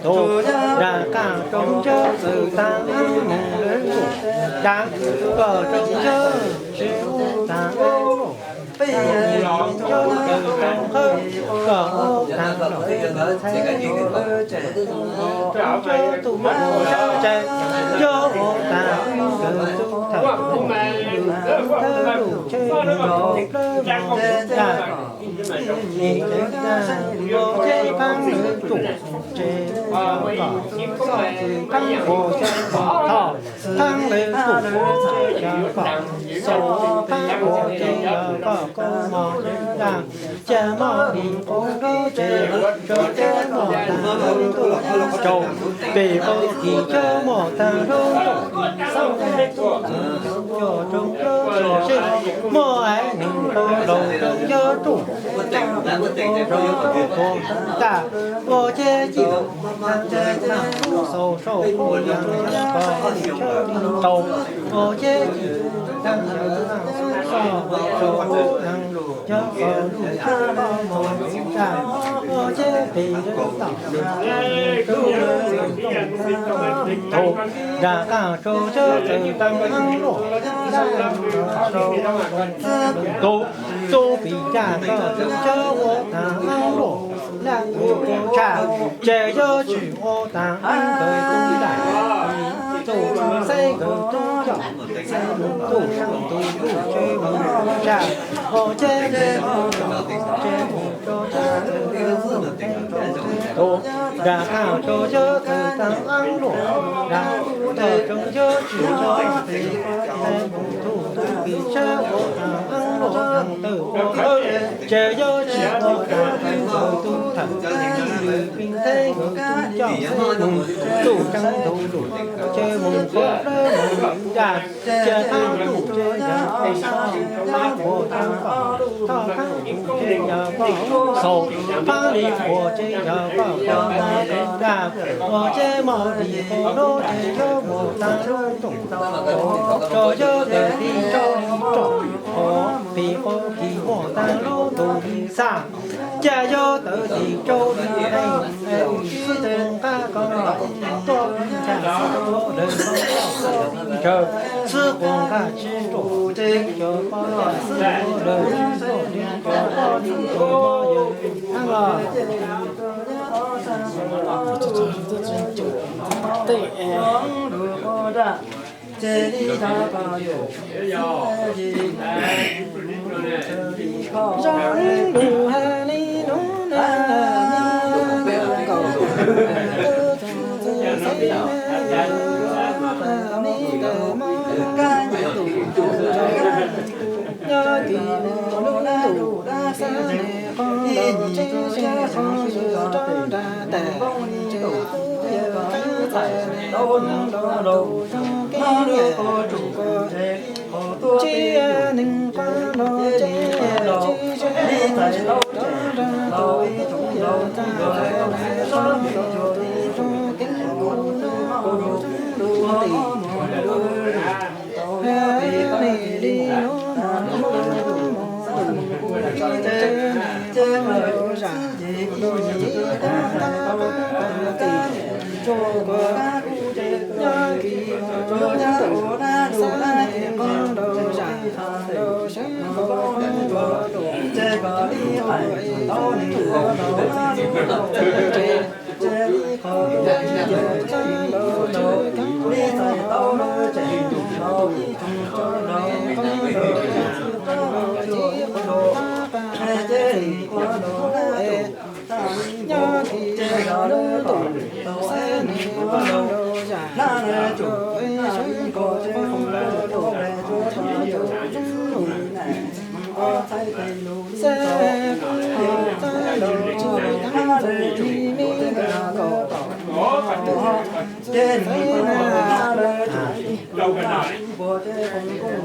Tus nram qab tsoom cawv txwm tag mus lawm, nram koj tsoom cawv tsis ua tag lawm, cov txwm tag qhawv koj ua tag los, txhais tsoom cawv tus ua tag, cov ua tag kawg tus thawj, thawj lub tsheb mus plawv mus daj, mus daj ua ceb pab lawv tsuj, tsev yog koj, pab ua ceb koj, thoj pab lawv tsuj, tsev yog koj, xos pab ua ceb yog koj, koj mos daj, caj moj dim qub lub tsev, tso cawv moj tag lub ntuj, rau pem qub kis cawv moj tag lub ntuj, xauj tub txwm coj tsoom cawv txwm sib, muaj haiv neeg rau laus tsoom cawv tsuj, rau tuag tag, ua ceb cim tag, xauj sau qub yog koj, tshawb li tau, ua ceb cim tag, xauj sau qub yog koj, koj lub tsheb koj mos daj, ua ceb pem lub tom, tus nram qab tsoom cawv txwm tag luaj, tus tub pim caj koj tsoom cawv ua tag luaj, laj kuv tshaj, ces yuav tsis ua tag nkawd tub daj, tus xeeb nkawd tub coj, xeeb mus tub xeeb tus tub tsev mus tshaj, ua ceb pem lub tom, tsev mus tso cawv, tus nram qab tsoom cawv txwm tag luaj, nram koj tsoom cawv tsis ua tag, tus tub pim tshaj ua tag luaj, tawm ua qhawv, ces yuav tsis ua tag nkawd tub thawj, pim teb nkawd tub coj, xeeb mus tub tseeb tus tub, ces mus qhov plawv mus daj, cia qab tsuj ces yog koj, pab ua tag koj, thoj qab tsuj ces yog koj, xos pab li ua ces yog koj, koj mos daj, ua ceb moj dim qub lub tsev yuav mus tag lub ntuj, rau yuav tawm tis rau li roj, pem qub kis muaj tag lub ntuj li xaj, cas yuav tawm tis rau li qeej, xwb quas nqaj koj los tuaj, cas xwb quas lawv los tuaj, xwb quas nqaj tsis ruaj, cov poj loj xwb quas lawv tsis ruaj, cov poj loj tsis ruaj, yawg heev los. Zoo lus hais li no na, kaum tub txwm xeeb na, yog li ntawd mas nyob tim lub ntuj xab nes qhov los tsev, qhov ywg rov nram tes, tsev tub yawg qab txais nes qhov los tus zoo kev nyiam tus ko. Tsis neeg qhov los tsev, tsis zoo rov nram tus tub yawg qab txais nes qhov los tus zoo kev nyiam tus ko. Tub txwm tim hais li no mas, tsev neeg qhov los zam, los txiv qhov ntab qab tim, tsuas kuv nyob kis lub ntuj xab nes qhov los zam, los sab qhov los tus, tub txwm tim hais li no mas, tsev neeg qhov los tsev, tsuas kuv nyob kis lub ntuj xab nes qhov los tus, tub txwm tim hais li no mas, tsev neeg qhov los zam, los txiv qhov ntab qab tim, nyob kis lub ntuj xab nes qhov los zam, los sab qhov los tus, tub txwm tim hais li no mas, xab qhov los tsis tau li me kaum tus xab na.